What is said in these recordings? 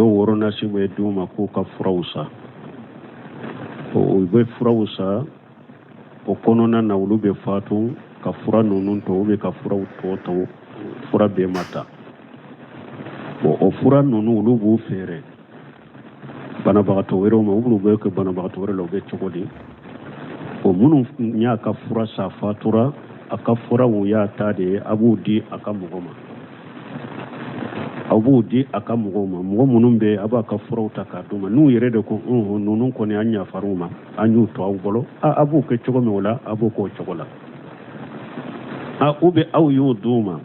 Dɔw ordonnance bɛ d'u ma k'u ka furaw san. U bɛ furaw san, o kɔnɔna na olu bɛ fatu ka fura ninnu to, u bɛ ka furaw tɔ to, fura bɛɛ ma ta. Bon, o fura ninnu, olu b'u feere banabagatɔ wɛrɛw ma. U b'u bɛ kɛ banabagatɔ wɛrɛ la, u bɛ cogo di? O minnu y'a ka fura san, fatura, a ka furaw y'a ta de ye. A b'u di a ka mɔgɔ ma, aw b'u di a ka mɔgɔw ma. Mɔgɔ minnu bɛ, a b'a ka furaw ta k'a d'u ma, n'u yɛrɛ de ko unhun, ninnu kɔni, an yafar'u ma, an y'u to aw bolo, a b'u kɛ cogo min o la, a b'o k'o cogo la. A u bɛ aw y'o d'u ma,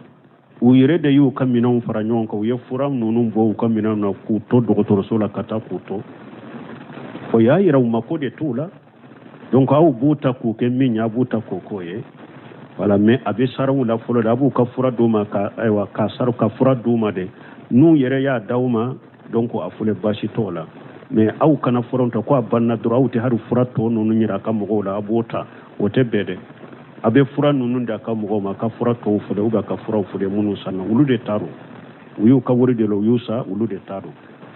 u yɛrɛ de y'u ka minɛnw fara ɲɔgɔn kan, u ye fura ninnu bɔ u ka minɛnw na k'u to dɔgɔtɔrɔso la ka taa k'u to, o y'a yira u mako de t'u la. Donc aw b'u ta k'u kɛ min ye, a b'u ta k'o k'o ye. Voilà, mais a bɛ sara u la fɔlɔ de. A b'u ka fura d'u ma ka, ayiwa, ka sara ka fura d'u ma de. N'u yɛrɛ y'a d'aw ma, donc a filɛ, baasi t'o la. Mais aw kana fura ta ko a banna dɔrɔn, aw tɛ hali fura tɔ ninnu yira a ka mɔgɔw la, a b'o ta, o tɛ bɛn dɛ. A bɛ fura ninnu d'a ka mɔgɔw ma, a ka fura tɔw filɛ, ou bien a ka furaw filɛ minnu sanna, olu de ta don. U y'u ka wari de la, u y'u san, olu de ta don.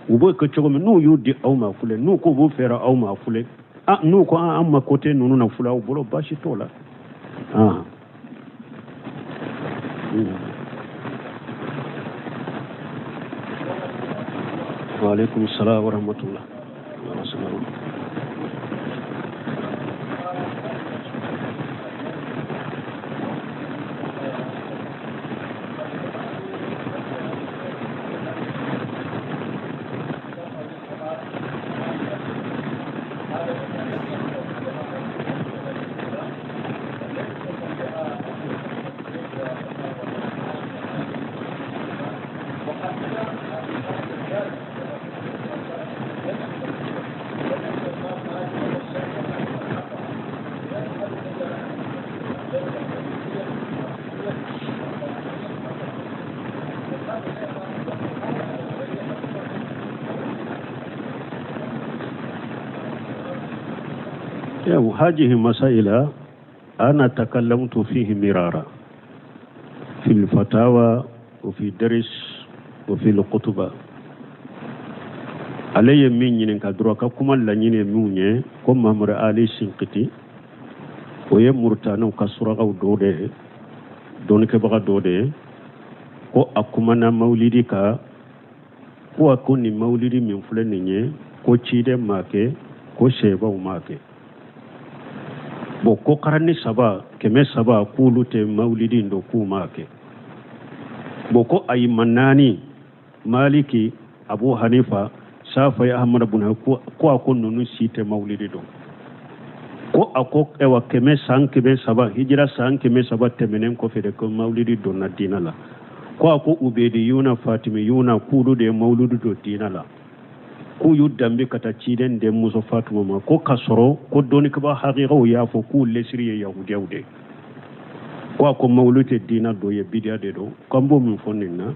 U b'o kɛ cogo min, n'u y'u di aw ma filɛ, n'u ko b'u feere aw ma filɛ, ah, n'u ko an mako tɛ ninnu na filɛ aw bolo, baasi t'o la. Ah. Wa alaikum salam wa rahmatullah. Wa salam. هذه مسائل أنا تكلمت فيه مرارا في الفتاوى وفي درس وفي الخطبة. Ale ye min ɲininka dɔrɔn, ka kuma laɲini ye min ye, ko Mahamadu Ali Sinkiti, o ye Murutaniw ka surakaw dɔ de ye, dɔnnikɛbaga dɔ de ye, ko a kumana mawulidi kan, ko a ko nin mawulidi min filɛ nin ye, ko ciden m'a kɛ, ko sebaw m'a kɛ. Bon, ko karani saba, 300, k'olu tɛ mawulidi in dɔn, k'u m'a kɛ. Bon, ko ayima naani, Maliki, Abu Hanifa, Safayi, Ahmad bun, ko a ko ninnu si tɛ mawulidi dɔn. Ko a ko ɛwa kɛmɛ san 300, hijira san 300 tɛmɛnen kɔfɛ de ko mawulidi donna diina la. Ko a ko ubediyuna, fatimiyuna, k'olu de ye mawulidi don diina la, k'u y'u danbe ka taa ciden denmuso Fatuma ma, ko k'a sɔrɔ ko dɔnnikɛbaa hakikaw y'a fɔ k'u lɛsiri ye yahudiyaw de. Ko a ko mawulidi tɛ diina dɔ ye, bidiya de don. K'an b'o min fɔ nin na,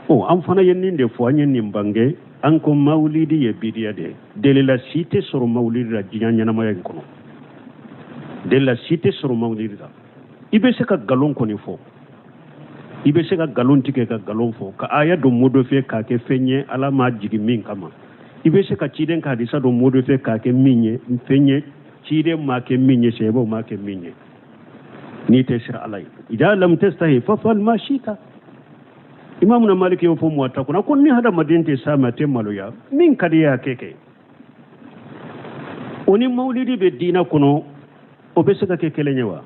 o an fana ye nin de fɔ, an ye nin bange, an ko mawulidi ye bidiya de ye. Delila si tɛ sɔrɔ mawulidi la diɲɛ ɲɛnamaya in kɔnɔ, delila si tɛ sɔrɔ mawulidi la. I bɛ se ka nkalon kɔni fɔ, i bɛ se ka nkalon tigɛ ka nkalon fɔ, ka aya dɔ modifier k'a kɛ fɛn ye Ala m'a jigin min kama. I bɛ se ka ciden ka hadisa dɔ modifier k'a kɛ min ye, fɛn ye ciden m'a kɛ min ye, sahabaw m'a kɛ min ye. N'i tɛ siran Ala ye, ida lam tastahi fafal ma shita. Imamuna Maliki y'o fɔ Muwatta kɔnɔ, ko ni hadamaden tɛ s'a ma, a tɛ maloya, min ka di ye a kɛ kɛ. O ni mawulidi bɛ diinɛ kɔnɔ, o bɛ se ka kɛ kelen ye wa?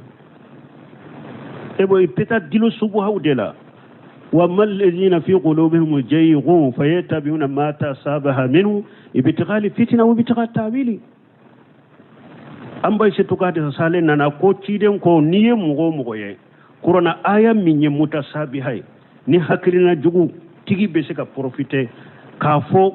E bɔ, i bɛ taa dilo subuhaw de la. Wa amma allazina fi qulubihim jayghun fayattabi'una ma tasabaha minhu ibtigha fitina wa ibtigha tawili. An ba se to ka hadisa salen nana ko ciden ko n'i ye mɔgɔ o mɔgɔ ye kurana aya min ye mutasabiha ye, ni hakilina jugu tigi bɛ se ka profiter k'a fɔ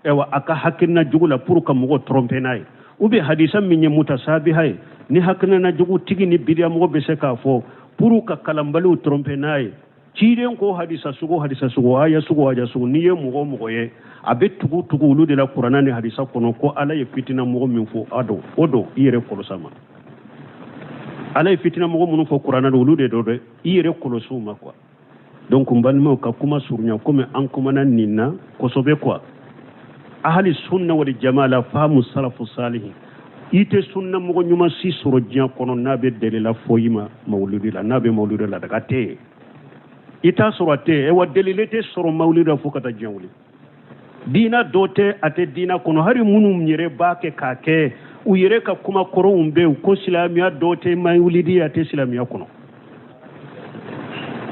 ayiwa a ka hakilina jugu la pour ka mɔgɔ tromper n'a ye, ou bien hadisa min ye mutasabiha ye, ni hakilina jugu tigi ni bidiyamɔgɔ bɛ se k'a fɔ pour ka kalanbaliw tromper n'a ye, ciden ko hadisa sugu, hadisa sugu, aya sugu, aya sugu, n'i ye mɔgɔ o mɔgɔ ye a bɛ tugu tugu olu de la kurana ni hadisa kɔnɔ, ko Ala ye fitina mɔgɔ min fɔ, a don o don, i yɛrɛ kɔlɔsi a ma. Ala ye fitina mɔgɔ minnu fɔ kurana don, olu de don dɛ, i yɛrɛ kɔlɔsi u ma quoi. Donc n balimaw, ka kuma surunya, komi an kumana nin na kosɛbɛ quoi. Ahali sunna wali jama la faamu salafu salihi, i tɛ sunna mɔgɔ ɲuman si sɔrɔ diɲɛ kɔnɔ n'a bɛ delila fɔ i ma mawuludi la, n'a bɛ mawuludi la daga tɛ yen, i t'a sɔrɔ, a tɛ yen. Wa delile tɛ sɔrɔ mawuludi la fo ka taa diɲɛ wuli. Diina dɔ tɛ, a tɛ diina kɔnɔ. Hali minnu yɛrɛ b'a kɛ k'a kɛ, u yɛrɛ ka kuma kɔrɔw bɛ yen ko silamɛya dɔ tɛ mawulidi, a tɛ silamɛya kɔnɔ,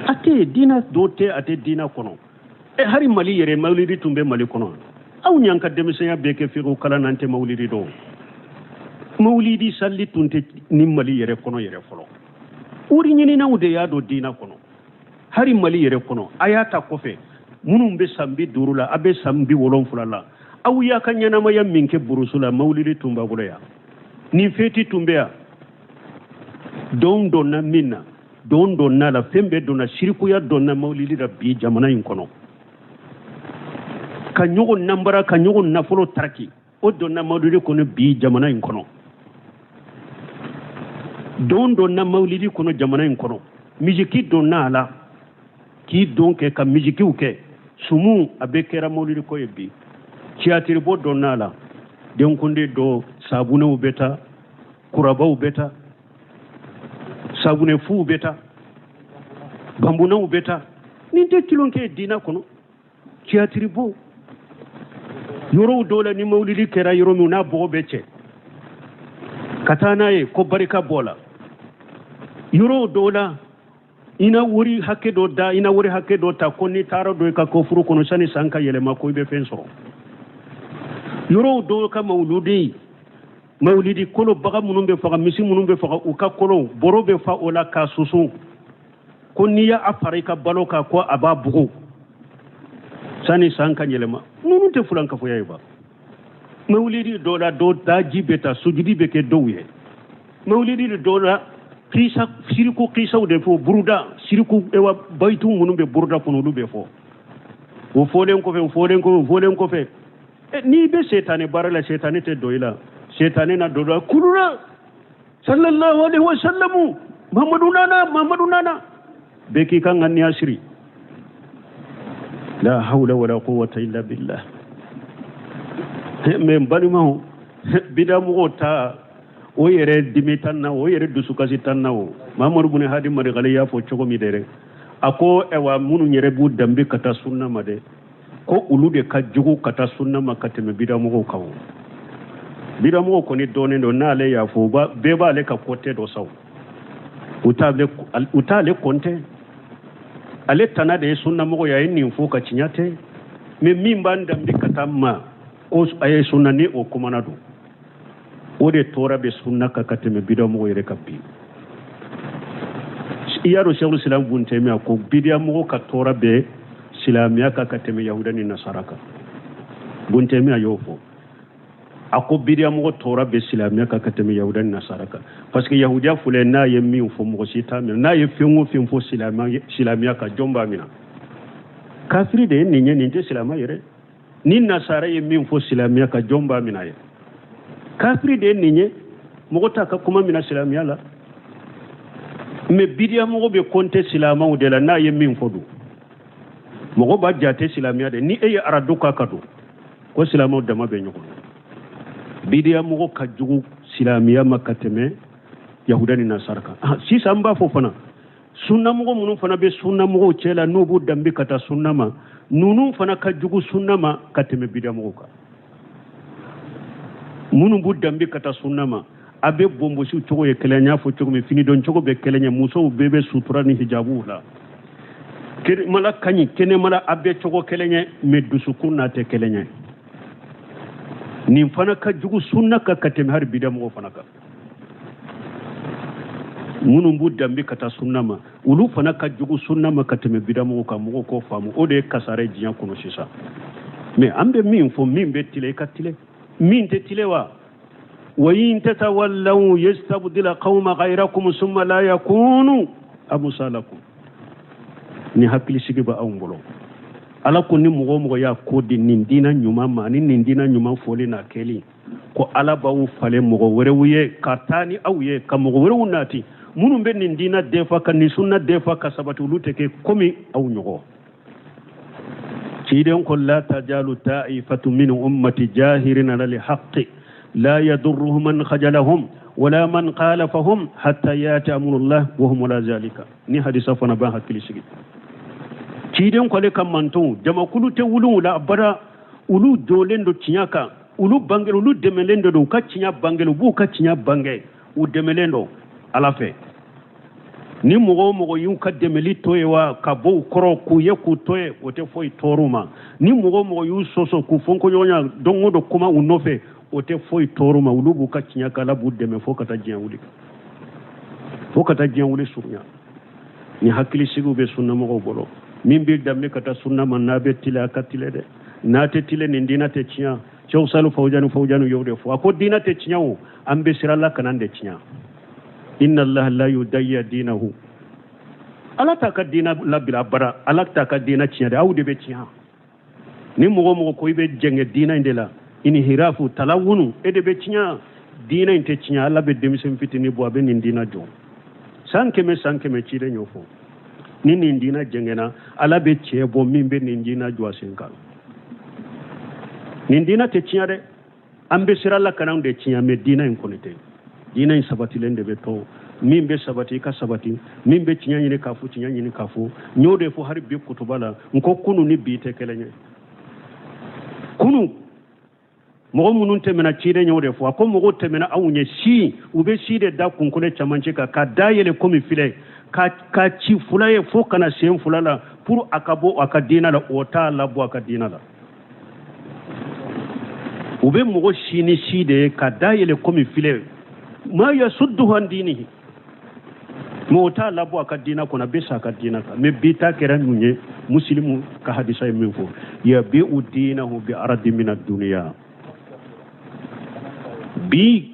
a tɛ yen. Diina dɔ tɛ, a tɛ diina kɔnɔ. E hali Mali yɛrɛ, mawulidi tun bɛ Mali kɔnɔ. Aw y'an ka denmisɛnya bɛɛ kɛ fiqhu kalan na, an tɛ mawulidi dɔn. Mawulidi sali tun tɛ ni Mali yɛrɛ kɔnɔ yɛrɛ fɔlɔ. Wari ɲininaw de y'a don diina kɔnɔ, hali Mali yɛrɛ kɔnɔ. A y'a ta kɔfɛ, minnu bɛ san 50 la, a bɛ san 70 la, aw y'a ka ɲɛnamaya min kɛ burusu la, mawulidi tun b'a bolo yan, nin feti tun bɛ yan. Don donna min na, don donna la, fɛn bɛɛ donna, sirikuya donna mawulidi la bi jamana in kɔnɔ, ka ɲɔgɔn nanbara, ka ɲɔgɔn nafolo taraki, o donna mawulidi kɔnɔ bi jamana in kɔnɔ. Don donna mawulidi kɔnɔ jamana in kɔnɔ, misiki donna a la, k'i don kɛ ka misikiw kɛ sumu, a bɛɛ kɛra mawulidi ko ye bi. Tiyatiribɔ donna a la, denkundi dɔ, sabunɛw bɛ taa, kurabaw bɛ taa, sabunɛ fuw bɛ taa, banbunaw bɛ taa. Nin tɛ tulonkɛ ye diinɛ kɔnɔ. Tiyatiribɔ yɔrɔw dɔw la, ni mawulidi kɛra yɔrɔ min n'a bɔgɔ bɛ cɛ ka taa n'a ye ko barika b'o la. Yɔrɔw dɔw la, i na wari hakɛ dɔ da, i na wari hakɛ dɔ ta ko n'i taara don i ka kɔfuru kɔnɔ, sani san ka yɛlɛma, ko i bɛ fɛn sɔrɔ. Yɔrɔw dɔw ka mawulidi kolo, bagan minnu bɛ faga, misi minnu bɛ faga, u ka kolow bɔrɔ bɛ fa o la k'a susu, ko n'i y'a fara i ka balo kan, ko a b'a bugu sani san ka yɛlɛma. Ninnu tɛ fulankafoya ye ba? Mawulidi dɔ la, dɔ daji bɛ ta, sujudi bɛ kɛ dɔw ye. Mawulidi dɔ la, kisa siriku kisaw de fɔ, buruda siriku, ewa bayitu minnu bɛ buruda kɔnɔ, olu bɛ fɔ. O fɔlen kɔfɛ, o fɔlen kɔfɛ, o fɔlen kɔfɛ, n'i bɛ setani baara la, setani tɛ don i la, setani na don la kulula sallallahu alaihi wa sallamu, Muhammadu nana, Muhammadu nana, bɛɛ k'i ka ŋaniya siri. La hawla wala quwwata illa billah. Mais n balimaw, bidamɔgɔw ta o yɛrɛ dimi tan na, o yɛrɛ dusukasi tan na. O Mamadu bun Hadi Marikale y'a fɔ cogo min dɛ, a ko ɛwa minnu yɛrɛ b'u danbe ka taa sunna ma dɛ, ko olu de ka jugu ka taa sunna ma ka tɛmɛ bidamɔgɔw kan. O bidamɔgɔw kɔni dɔnnen don, n'ale y'a fɔ, bɛɛ b'ale ka kɔtɛ dɔ sa. U t'ale kɔntɛ, ale tana de ye sunnamɔgɔ ye, a ye nin fɔ ka tiɲɛ tɛ. Mais min b'an danbe ka taa ma ko a ye sunna, ni o kumana don, o de tɔɔrɔ bɛ sunna kan ka tɛmɛ bidamɔgɔ yɛrɛ kan bi. I y'a dɔn, Sɛku Silam bun Tɛmiya ko bidiyamɔgɔ ka tɔɔrɔ bɛ silamɛya kan ka tɛmɛ yahuda ni nasara kan. Bun Tɛmiya y'o fɔ, a ko bidiyamɔgɔ tɔɔrɔ bɛ silamɛya kan ka tɛmɛ yahuda ni nasara kan, parce que yahudiya filɛ, n'a ye min fɔ, mɔgɔ si t'a minɛ. N'a ye fɛn o fɛn fɔ silamɛya kan, jɔn b'a minɛ? Kafiri de ye nin ye, nin tɛ silamɛ yɛrɛ. Ni nasara ye min fɔ silamɛya kan, jɔn b'a minɛ ye? Kafiri de ye nin ye, mɔgɔ t'a ka kuma minɛ silamɛya la. Mais bidiyamɔgɔ bɛ kɔnte silamɛw de la, n'a ye min fɔ don, mɔgɔ b'a jate silamɛya de. Ni e ye arado k'a ka don ko silamɛw dama bɛ ɲɔgɔn na. Bidiyamɔgɔ ka jugu silamɛya ma ka tɛmɛ yahuda ni nasara kan. Sisan n b'a fɔ fana, sunnamɔgɔ minnu fana bɛ sunnamɔgɔw cɛ la, n'u b'u danbe ka taa sunna ma, ninnu fana ka jugu sunna ma ka tɛmɛ bidiyamɔgɔw kan. Minnu b'u danbe ka taa sunna ma, a bɛ bonbosiw cogo ye kelen, n y'a fɔ cogo min, finidon cogo bɛ kelen ye, musow bɛɛ bɛ sutura ni hijabuw la, kɛnɛmala ka ɲi, kɛnɛmala a bɛ cogo kelen ye, mais dusukun n'a tɛ kelen ye. Nin fana ka jugu sunna kan ka tɛmɛ hali bidiyamɔgɔw fana kan. Minnu b'u danbe ka taa sunna ma, olu fana ka jugu sunna ma ka tɛmɛ bidamɔgɔw kan. Mɔgɔw k'o faamu, o de ye kasara ye diɲɛ kɔnɔ sisan. Mais an bɛ min fɔ, min bɛ tile, i ka tile, min tɛ tile wa wa in tatawallaw yastabdil qawma ghayrakum summa la yakunu amsalakum. Ni hakilisigi bɛ anw bolo, Ala ko ni mɔgɔ o mɔgɔ y'a ko di nin diina ɲuman ma, ani nin diina ɲuman fɔli n'a kɛli, ko Ala b'aw falen mɔgɔ wɛrɛw ye ka taa ni aw ye, ka mɔgɔ wɛrɛw nati minnu bɛ nin diina defa, ka nin sunna defa ka sabati, olu tɛ kɛ komi aw ɲɔgɔn. Ciden ko la tajalu taifatu min ummati jahirina ala lhaqqi la yadurruhum man khajalahum wala man khalafahum hatta yati amrullah wa hum ala zalika. Ni hadisa fana b'an hakili sigi. Ciden ko ale ka mantonw jamakulu tɛ wuli u la abada, olu jɔlen don tiɲɛ kan, olu bange, olu dɛmɛlen don u ka tiɲɛ bange, u b'u ka tiɲɛ bange, u dɛmɛlen don Ala fɛ. Ni mɔgɔ o mɔgɔ y'u ka dɛmɛli to ye wa ka bɔ u kɔrɔ k'u ye k'u to ye, o tɛ foyi tɔɔrɔ u ma. Ni mɔgɔ o mɔgɔ y'u sɔsɔ k'u fɔnkɔɲɔgɔnya don o don kuma u nɔfɛ, o tɛ foyi tɔɔrɔ u ma. Olu b'u ka tiɲɛ kan, Ala b'u dɛmɛ fo ka taa diɲɛ wuli, fo ka taa diɲɛ wuli surunya. Ni hakilisigiw bɛ sunnamɔgɔw bolo, min b'i danbe ka taa sunna ma, n'a bɛ tile a ka tile dɛ, n'a tɛ tile nin diinɛ tɛ tiɲɛ. Cɛw Salu Fawujani Fawujani y'o de fɔ, a ko diinɛ tɛ tiɲɛ o, an bɛ sira la kana de tiɲɛ. Inna allaha la yudayya dinahu, Ala t'a ka diinɛ labila abada, Ala t'a ka diinɛ tiɲɛ dɛ, aw de bɛ tiɲɛ. Ni mɔgɔ o mɔgɔ ko i bɛ jɛngɛ diinɛ in de la, inhirafu talawunu, e de bɛ tiɲɛ. Diinɛ in tɛ tiɲɛ, Ala bɛ denmisɛn fitinin bɔ, a bɛ nin diinɛ jɔ. San kɛmɛ san kɛmɛ ciden y'o fɔ. Ni nin diinɛ jɛngɛna, Ala bɛ cɛ bɔ min bɛ nin diinɛ jɔ a sen kan. Nin diinɛ tɛ tiɲɛ dɛ, an bɛ sira la kan'anw de tiɲɛ, mais diinɛ in kɔni tɛ. Diinɛ in sabatilen de bɛ to. Min bɛ sabati i ka sabati, min bɛ tiɲɛ ɲini k'a fɔ, tiɲɛ ɲini k'a fɔ. N y'o de fɔ hali bi kutuba la, n ko kunu ni bi tɛ kelen ye. Kunu mɔgɔ minnu tɛmɛna, ciden y'o de fɔ, a ko mɔgɔw tɛmɛna aw ɲɛ si, u bɛ si de da kunkolo camancɛ kan ka da yɛlɛ komi filɛ ka ci fula ye fo ka na sen fula la pour a ka bɔ a ka diinɛ la, o t'a labɔ a ka diinɛ la. U bɛ mɔgɔ si ni si de ye ka da yɛlɛ komi filɛ ma yasudduhu an dinihi, mais o t'a labɔ a ka diinɛ kɔnɔ, a bɛ sa a ka diinɛ kan. Mais bi ta kɛra mun ye? Musilimu ka hadisa ye min fɔ, yabi'u dinahu bi aradi mina duniya. Bi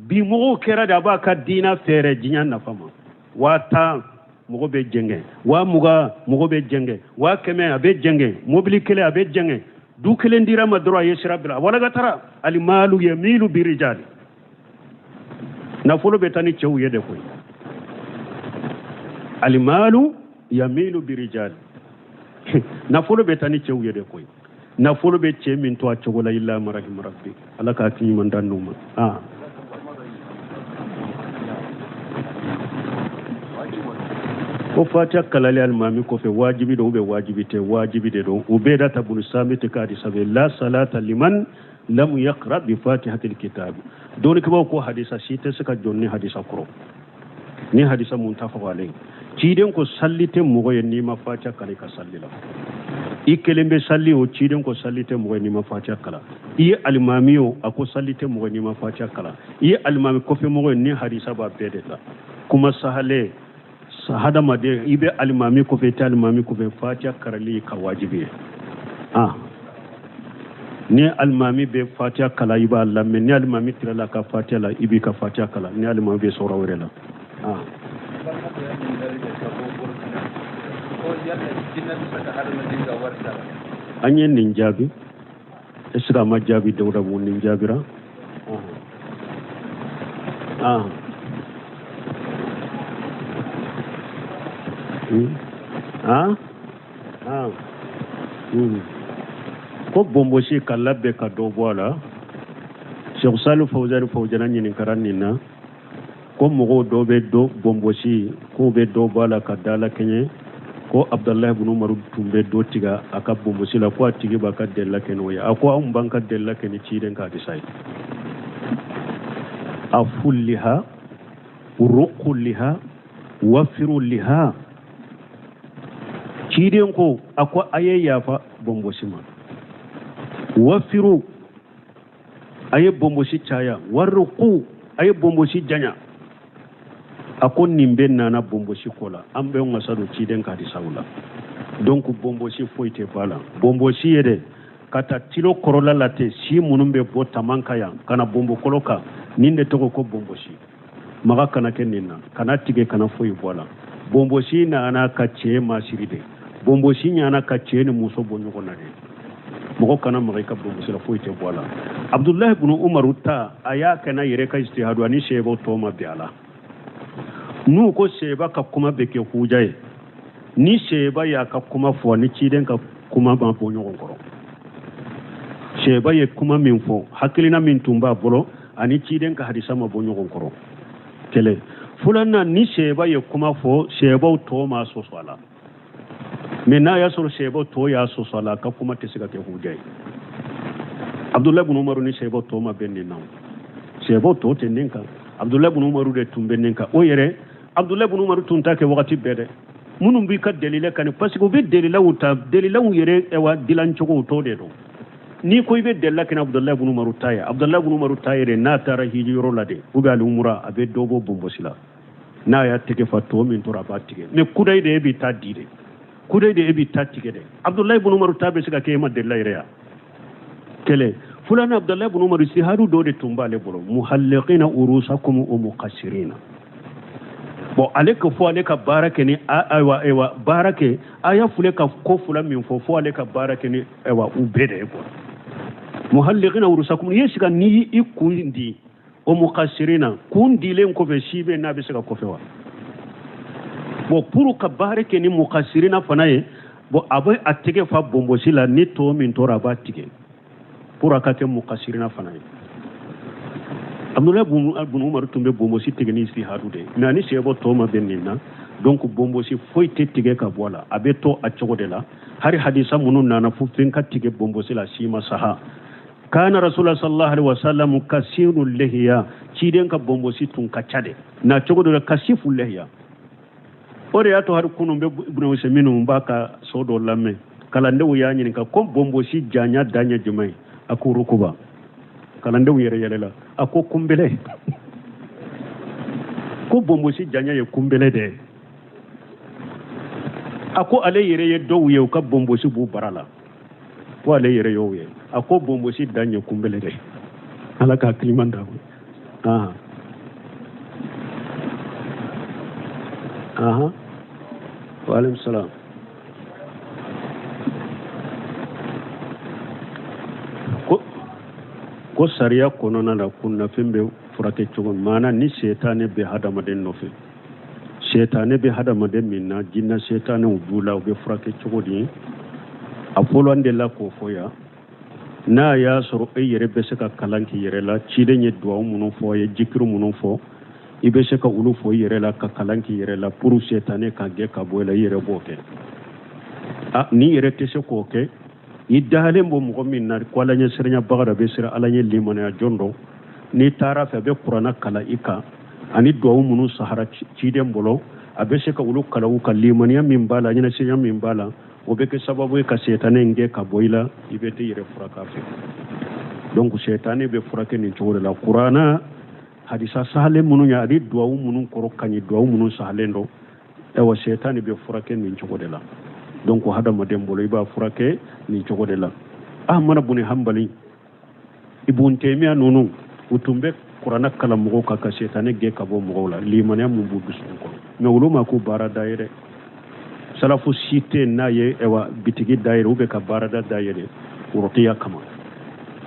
mɔgɔw kɛra de a b'a ka diinɛ feere diɲɛ nafa ma. 50,000 mɔgɔ bɛ jɛngɛ, 20,000 mɔgɔ bɛ jɛngɛ, 100,000 a bɛ jɛngɛ, mobili kelen a bɛ jɛngɛ, du kelen dira ma dɔrɔn a ye sira bila, walagatara alimalu yamilu birijali. Nafolo bɛ taa ni cɛw ye de koyi. Alimalu yamilu birijali, nafolo bɛ taa ni cɛw ye de koyi. Nafolo bɛ cɛ min to a cogo la, illa man rahima rabbi, Ala k'a hakili ɲuman d'an n'u ma. Ko fatiha kalali alimami kɔfɛ wajibi don ou bien wajibi tɛ? Wajibi de don. Ubedata bunu samiti ka hadisa bɛ la salata liman lam yaqra bi fatihatil kitab. Dɔnnikɛbaaw ko hadisa si tɛ se ka jɔ ni hadisa kɔrɔ, ni hadisa muttafaq alayhi. Ciden ko salli tɛ mɔgɔ ye n'i ma fatiha kalan i ka salli la. I kelen bɛ salli o, ciden ko salli tɛ mɔgɔ ye n'i ma fatiha kalan. I ye alimami o, a ko salli tɛ mɔgɔ ye n'i ma fatiha kalan. I ye alimami kɔfɛ mɔgɔ ye, ni hadisa b'a bɛɛ de la. Kuma sahalen hadamaden, i bɛ alimami kɔfɛ, i tɛ alimami kɔfɛ, fatiha karali ka wajibi ye. Ni alimami bɛ fatiha kalan, i b'a lamɛn. Ni alimami tilala ka fatiha la, i b'i ka fatiha kalan. Ni alimami bɛ sura wɛrɛ la. An ye nin jaabi, est ce que a ma jaabi? Dawuda mun nin jaabira? Ko bonbosi ka labɛn ka dɔ bɔ a la. Sheikh Salu Fawzani Fawzana ɲininkara nin na ko mɔgɔw dɔ bɛ dɔ bonbosi k'u bɛ dɔ bɔ a la ka da la kɛɲɛ, ko Abudalayi bunu Umaru tun bɛ dɔ tigɛ a ka bonbosi la, ko a tigi b'a ka delila kɛ n'o ye. A ko anw b'an ka delila kɛ ni ciden ka hadisa ye. Afu liha ruqu liha wafiru liha. Ciden ko a ko a ye yafa bonbosi ma, wafiru a ye bonbosi caya, waruku a ye bonbosi janya. A ko nin bɛɛ nana bonbosi ko la, an bɛ wasa don ciden ka hadisaw la. Donc bonbosi foyi tɛ b'a la. Bonbosi ye dɛ ka taa tilo kɔrɔla la ten, si minnu bɛ bɔ taman kan yan ka na bonbokolo kan, nin de tɔgɔ ko bonbosi. Maga kana kɛ nin na, kana tigɛ, kana foyi bɔ a la. Bonbosi nana ka cɛ masiri de, bonbosi nana ka cɛ ni muso bɔ ɲɔgɔn na de. Mɔgɔ kana maga i ka bonbosi la, foyi tɛ bɔ a la. Abudulayi bunu Umaru ta a y'a kɛ n'a yɛrɛ ka istihadu, ani sɛbɛw tɔ ma bɛn a la. N'u ko sɛba ka kuma bɛ kɛ huja ye, ni sɛba y'a ka kuma fɔ ni ciden ka Kuma ma bɔ ɲɔgɔn kɔrɔ. Sɛba ye kuma min fɔ, hakilina min tun b'a bolo ani ciden ka hadisa ma bɔ ɲɔgɔn kɔrɔ. Kelen filanan, ni sɛba ye kuma fɔ, sɛbaw tɔ ma sɔsɔ a la. Mais n'a y'a sɔrɔ sɛbaw tɔ y'a sɔsɔ a la, a ka kuma tɛ se ka kɛ huja ye. Abdulayi bin Umaru ni sɛbaw tɔ ma bɛn nin na, sɛbaw tɔ tɛ nin kan, Abdulayi bin Umaru de tun bɛ nin kan. O yɛrɛ Abdulayi bin Umaru tun t'a kɛ wagati bɛɛ dɛ. Minnu b'i ka delila kan, parce que u bɛ delilaw ta, delilaw yɛrɛ ɛwa dilancogo tɔ de don. N'i ko i bɛ delila kɛ Abdulayi bin Umaru ta ye, Abdulayi bin Umaru ta yɛrɛ, n'a taara hiji yɔrɔ la de, ou bien ali umura, a bɛ dɔ bɔ bonbosi la. N'a y'a tɛgɛ fa, tɔ min tora a b'a tigɛ. Mais kudayi de e b'i ta di dɛ, kudayi de e b'i ta tigɛ dɛ. Abdulayi bin Umaru ta bɛ se ka kɛ e ma delila yɛrɛ ya. Kelen filanan, Abdulayi bin Umaru sihadu dɔ de tun b'ale bolo, muhalliqina urusakum wa muqassirina. Bon, ale ko fo ale ka baara kɛ ni ayiwa ayiwa baara kɛ aya fule ka ko fula min fɔ, fo ale ka baara kɛ ni ayiwa u bɛɛ de ye quoi. Muhalliqina urusakum ye sika ni i kun di o muqassirina, kun dilen kɔfɛ si bɛ n'a bɛ se ka kɔfɛ wa. Bon, pour ka baara kɛ ni muqassirina fana ye, bon, a bɛ a tɛgɛ fa bonbosi la, ni tɔ min tora a b'a tigɛ pour a ka kɛ muqassirina fana ye. Abdulayi bun Umaru tun bɛ bonbosi tigɛ ni istihadu de ye, mais ani sɛbɔ tɔ ma bɛn nin na. Donc bonbosi foyi tɛ tigɛ ka bɔ a la, a bɛ to a cogo de la. Hari hadisa minnu nana fo fɛn ka tigɛ bonbosi la, si ma saha. Kana rasulullah sallallahu alaihi wasallam kasiru lehiya, ciden ka bonbosi tun ka ca de na cogo dɔ la, kasifu lehiya. O de y'a to hari kunun bɛ Ibn Usaymin b'a ka so dɔ lamɛn, kalandenw y'a ɲininka ko bonbosi janya dan ye jumɛn ye? A ko rukuba. Kalandenw yɛrɛ yɛlɛla, a ko kunbɛlɛ, ko bonbosi janya ye kunbɛlɛ de ye. A ko ale yɛrɛ ye dɔw ye u ka bonbosi b'u bara la, ko ale yɛrɛ y'o ye. A ko bonbosi dan ye kunbɛlɛ de ye. Ala ka hakiliman d'a ma. Ahan, wa alaikum salam. Ko sariya kɔnɔna la, kunnafɛn bɛ furakɛ cogo min, maana ni setanɛ bɛ hadamaden nɔfɛ, setanɛ bɛ hadamaden min na, jinɛ setanɛw b'u la, u bɛ furakɛ cogo di? A fɔlɔ, an delila k'o fɔ yan. N'a y'a sɔrɔ e yɛrɛ bɛ se ka kalan k'i yɛrɛ la, ciden ye duwawu minnu fɔ, a ye jikiru minnu fɔ, i bɛ se ka olu fɔ i yɛrɛ la ka kalan k'i yɛrɛ la pour setanɛ ka gɛn ka bɔ i la, i yɛrɛ b'o kɛ. A n'i yɛrɛ tɛ se k'o kɛ, i dalen bɔ mɔgɔ min na ko Ala ɲɛ siranyabaga dɔ bɛ siran Ala ɲɛ, limaniya jɔn dɔ, n'i taara fɛ, a bɛ kuranna kalan i kan ani duwawu minnu sahara ciden bolo, a bɛ se ka olu kalan u kan. Limaniya min b'a la, ɲɛnasiranya min b'a la, o bɛ kɛ sababu ye ka setanɛ in gɛn ka bɔ i la, i bɛ t'i yɛrɛ furakɛ a fɛ. Donc setanɛ bɛ furakɛ nin cogo de la. Kuranna hadisa sahalen minnu ye ani duwawu minnu kɔrɔ ka ɲi, duwawu minnu sahalen don, ayiwa, setanɛ bɛ furakɛ nin cogo de la. Donc hadamaden bolo, i b'a furakɛ nin cogo de la. Ahmada buni Hanbali, Ibun Taymiya ninnu, u tun bɛ kuranna kalan mɔgɔw kan ka setanɛ gɛn ka bɔ mɔgɔw la, limaniya mun b'u dusukun kɔnɔ. Mais olu ma ko baarada ye dɛ. Salafu si tɛ n'a ye ayiwa bitigi dayɛlɛ ou bien ka baarada dayɛlɛ rukiya kama.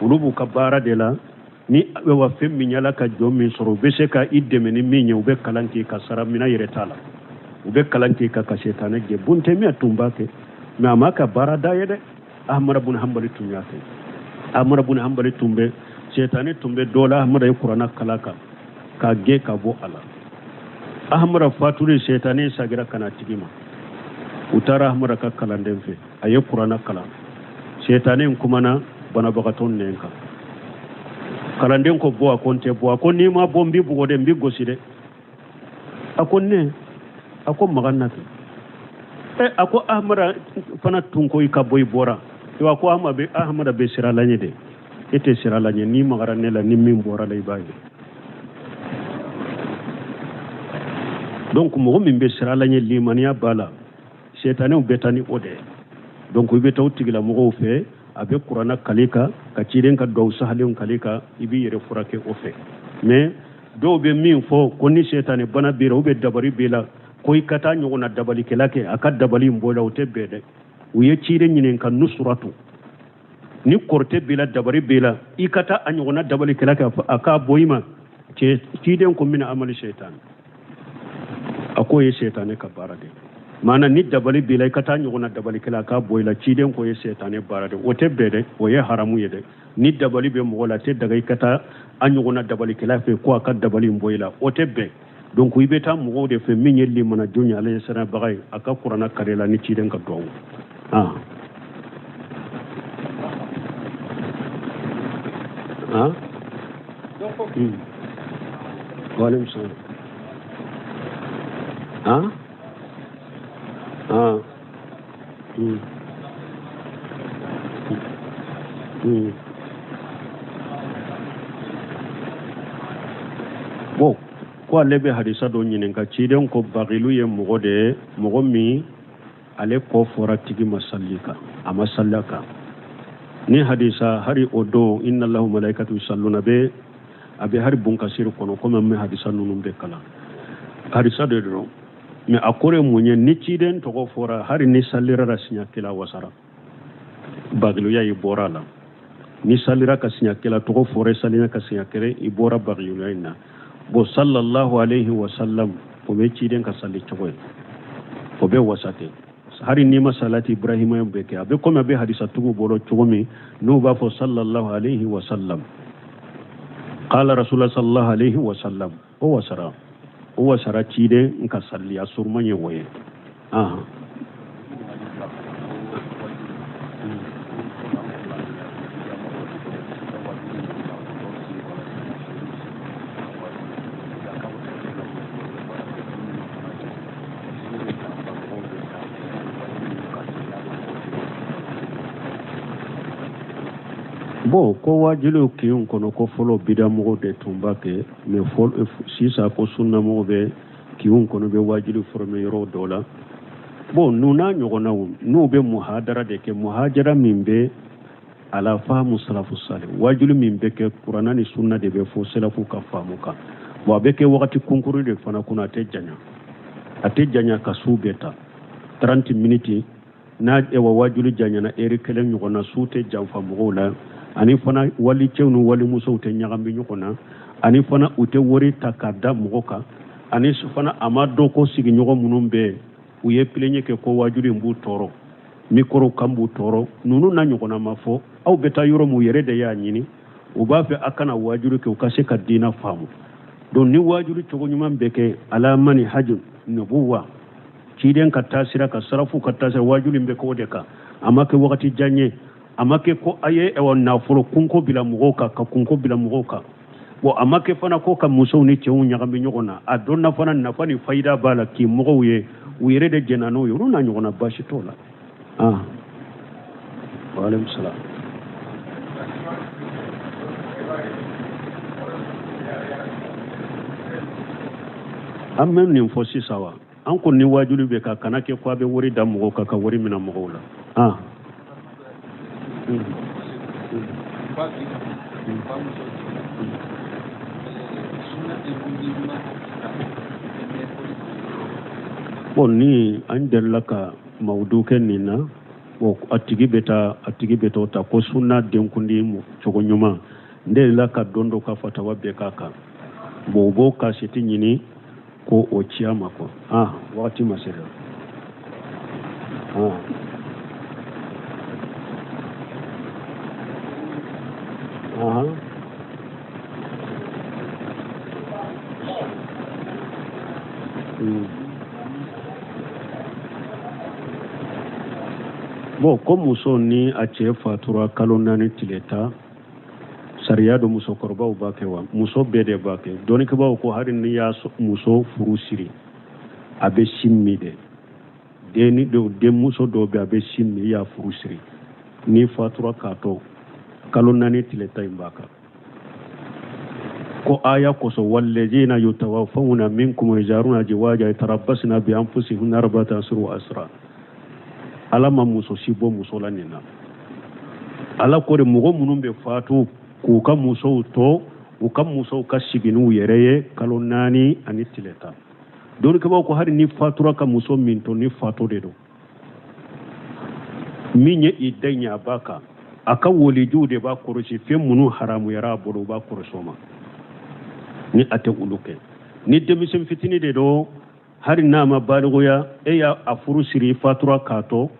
Olu b'u ka baara de la. Ni ayiwa fɛn min yala ka jɔn min sɔrɔ, u bɛ se ka i dɛmɛ ni min ye, u bɛ kalan k'i ka sara mina yɛrɛ t'a la, u bɛ kalan k'i ka setanɛ gɛn. Bun Taymiya tun b'a kɛ, mais a m'a ka baarada ye dɛ. Ahmada bun Hanbali tun y'a kɛ. Ahmada bun Hanbali tun bɛ setanɛ tun bɛ dɔ la, Ahmada ye kuranna kalan kan k'a gɛn ka bɔ a la. Ahmada fatuli, setanɛ sagira ka na tigi ma. U taara Ahmada ka kalanden fɛ, a ye kuranna kalan, setanɛ in kumana banabagatɔ nɛn kan. Kalanden ko bɔ, a ko n tɛ bɔ. A ko n'i ma bɔ, n b'i bugɔ dɛ, n b'i gosi dɛ. A ko ne, a ko maga na kɛ. Ɛ, a ko Ahmada fana tun ko i ka bɔ, i bɔra. A ko Ahmada bɛ siran Ala ɲɛ de, e tɛ siran Ala ɲɛ. N'i magara ne la, ni min bɔra la, i b'a ye. Donc mɔgɔ min bɛ siran Ala ɲɛ, limaniya b'a la, setanɛw bɛ taa ni o de ye. Donc i bɛ taa o tigilamɔgɔw fɛ, a bɛ kuranna kali kan ka ciden ka duwawu sahalenw kali kan, i b'i yɛrɛ furakɛ o fɛ. Mais dɔw bɛ min fɔ ko ni setanɛ bana b'i la ou bien dabali b'i la, ko i ka taa ɲɔgɔnna dabalikɛla kɛ a ka dabali in bɔ i la, o tɛ bɛn dɛ. U ye ciden ɲininka nusuratu, ni kɔrɔtɛ b'i la, dabali b'i la, i ka taa a ɲɔgɔnna dabalikɛla kɛ a k'a bɔ i ma. Ciden ko mina amali seitan, a k'o ye setanɛ ka baara de ye. Maana ni dabali b'i la, i ka taa ɲɔgɔnna dabalikɛla k'a bɔ i la. Ciden ko ye sɛtanɛ baara de, o tɛ bɛn dɛ, o ye haramu ye dɛ. Ni dabali bɛ mɔgɔ la, a tɛ daga i ka taa a ɲɔgɔnna dabalikɛla fɛ ko a ka dabali in bɔ i la, o tɛ bɛn. Donc i bɛ taa mɔgɔw de fɛ min ye limana jɔn ye, ala ɲɛsiranbaga ye, a ka kuranna kalan i la ni ciden ka duwawu. Ah ah, waaleykum salaam. Ah ah, Bon, ko ale bɛ hadisa dɔ ɲininka. Ciden ko bagilu ye mɔgɔ de ye, mɔgɔ min ale kɔ fɔra tigi ma salli kan, a ma salli a kan. Ni hadisa hari o don, inna allahu malaikatu yusalluna, bɛ a bɛ hari bunkasiri kɔnɔ, komi an bɛ hadisa ninnu bɛɛ kalan, hadisa de don. Mais a kɔrɔ ye mun ye? Ni ciden tɔgɔ fɔra, hari ni sallira la siɲɛ kelen, wasara, bagiluya i bɔra a la. Ni sallira ka siɲɛ kelen, tɔgɔ fɔra, i sallira ka siɲɛ kelen, i bɔra bagiluya in na. Bon, sallallahu alayhi wa sallam, o bɛ ciden ka salli cogo ye, o bɛ wasa ten. Hari n'i ma salati ibrahima bɛ kɛ, a bɛ komi a bɛ hadisatigiw bolo cogo min, n'u b'a fɔ sallallahu alayhi wa sallam, qala rasulullah sallallahu alayhi wa sallam, o wasara, o wasara. Ciden ka salliya suruma ye o ye. Ahan. Bon, ko wajuliw kin kɔnɔ, ko fɔlɔ bidamɔgɔw de tun b'a kɛ, mais sisan ko sunnamɔgɔw bɛ kinw kɔnɔ, bɛ wajuli former yɔrɔ dɔw la. Bon, ninnu n'a ɲɔgɔnnaw, n'u bɛ muhadara de kɛ, muhajara min bɛ ala faamu salafu sali, wajuli min bɛ kɛ kuranna ni sunna de bɛ fɔ salafu ka faamu kan. Bon, a bɛ kɛ wagati kunkurun de fana kɔnɔ, a tɛ janya, a tɛ janya ka su bɛɛ ta, 30 minutes n'a ewa wajuli janyana eri kelen ɲɔgɔn na, su tɛ janfa mɔgɔw la. Ani fana walicɛw ni walimusow tɛ ɲagami ɲɔgɔn na, ani fana u tɛ wari ta k'a da mɔgɔ kan, ani fana a ma dɔn ko sigiɲɔgɔn minnu bɛ u ye plainte kɛ ko wajuli in b'u tɔɔrɔ, mikoro kan b'u tɔɔrɔ, ninnu na ɲɔgɔnna ma fɔ. Aw bɛ taa yɔrɔ min, u yɛrɛ de y'a ɲini, u b'a fɛ a kana wajuli kɛ, u ka se ka diina faamu. Donc ni wajuli cogo ɲuman bɛ kɛ ala manhaju nubuwa, ciden ka taasira ka sarafu ka taasira, wajuli bɛ k'o de kan. A ma kɛ wagati jan ye, a ma kɛ ko a ye ɛwɔ nafolo kunko bila mɔgɔw kan, ka kunko bila mɔgɔw kan. Bon, a ma kɛ fana ko ka musow ni cɛw ɲagami ɲɔgɔn na. A dɔnna fana nafa ni fayida b'a la k'i mɔgɔw ye, u yɛrɛ de jɛnna n'o ye, olu n'a ɲɔgɔnna baasi t'o la. Ah, waaleykum salaam. An bɛ nin fɔ sisan wa, an ko ni wajuli bɛ ka kana kɛ ko a bɛ wari da mɔgɔw kan, ka wari minɛ mɔgɔw la. Ah, bon, ni an delila ka mawudu kɛ nin na. Bon, a tigi bɛ taa, a tigi bɛ t'o ta ko sunna denkundi cogo ɲuman. N delila ka don dɔ ka fatawa bɛɛ k'a kan. Bon, u b'o kasɛti ɲini ko o ci a ma quoi. Ah, wagati ma se dɛ. Ah, ah. Bon, ko muso ni a cɛ fatura kalo 4 tile 10, sariya don, musokɔrɔbaw b'a kɛ wa muso bɛɛ de b'a kɛ. Dɔnnikɛbaaw ko hali n'i y'a muso furu siri, a bɛ sin min de. Den ni denmuso dɔw bɛ, a bɛ sin min, i y'a furu siri, n'i fatura k'a to, kalo 4 tile 10 in b'a kan. Ko aya kosɔn, walladina yutawafawna minkum wa yazaruna azwaja yatarabbasna bi anfusihinna arba'ata ashhurin wa ashra. Ala ma muso si bɔ muso la nin na. Ala ko de mɔgɔ minnu bɛ fatu k'u ka musow to, u ka musow ka sigi n'u yɛrɛ ye kalo 4 ani tile 10. Dɔnnikɛbaaw ko hali ni fatura ka muso min to, ni fato de don, min ye i da ɲɛ a b'a kan, a ka walijuw de b'a kɔlɔsi. Fɛn minnu haramuyara a bolo, u b'a kɔlɔsi o ma ni a tɛ olu kɛ. Ni denmisɛn fitinin de don. Hali n'a ma balikuya, e y'a a furu siri, i fatura k'a to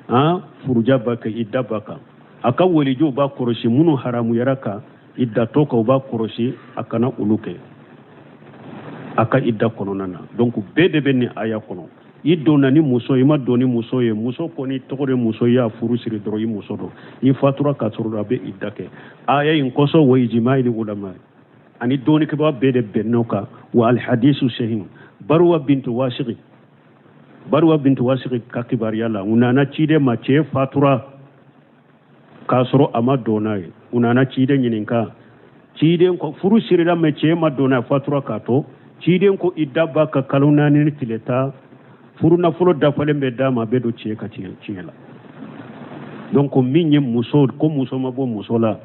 han, furuja b'a kan, idda b'a kan. A ka walijuw b'a kɔrɔsi, minnu haramuyara kan idda to kan, u b'a kɔrɔsi a kana olu kɛ a ka idda kɔnɔna na. Donc bɛɛ de bɛ nin aya kɔnɔ. I donna ni muso, i ma don ni muso ye, muso kɔni tɔgɔ de muso, i y'a furu siri dɔrɔn, i muso don. I fatura k'a sɔrɔ, a bɛ idda kɛ aya in kosɔn. Wa ijima'il ulama, ani dɔnnikɛbaa bɛɛ de bɛnn'o kan. Wa alhadisu sahih, Baruwa bintu Wasigi, Baruwa bintu Wasigi ka kibaruya la, u nana ciden ma, cɛ fatura k'a sɔrɔ a ma don n'a ye. U nana ciden ɲininka. Ciden ko furu sirila, mais cɛ ma don n'a ye, fatura k'a to. Ciden ko idda b'a kan kalo 4 ni tile 10, furu nafolo dafalen bɛ d'a ma, a bɛ don cɛ ka tiɲɛ la. Donc min ye muso ko muso ma bɔ muso la,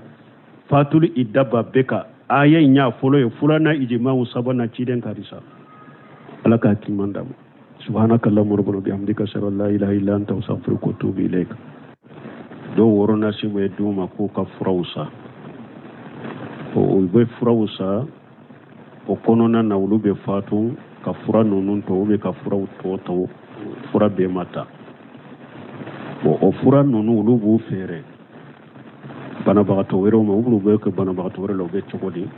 fatuli idda b'a bɛɛ kan. Aya in y'a fɔlɔ ye, filanan ijimaw, sabanan ciden ka hadisa. Ala ka hakili d'an ma. Subhanaka allahumma rabbana bihamdika, ashhadu an la ilaha illa anta, astaghfiruka wa atubu ilaik. Dɔw ordonnance bɛ d'u ma k'u ka furaw san. O bɛ furaw san, o kɔnɔna na olu bɛ fatu ka fura ninnu to, u bɛ ka furaw tɔ to, fura bɛɛ ma ta. Bon, o fura ninnu, olu b'u feere banabagatɔ wɛrɛw ma. U bɛ kɛ banabagatɔ wɛrɛ la, u bɛ cogo di?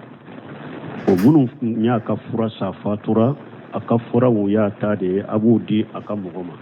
O minnu y'a ka fura san, fatura, a ka furaw y'a ta de ye, a b'u di a ka mɔgɔ ma.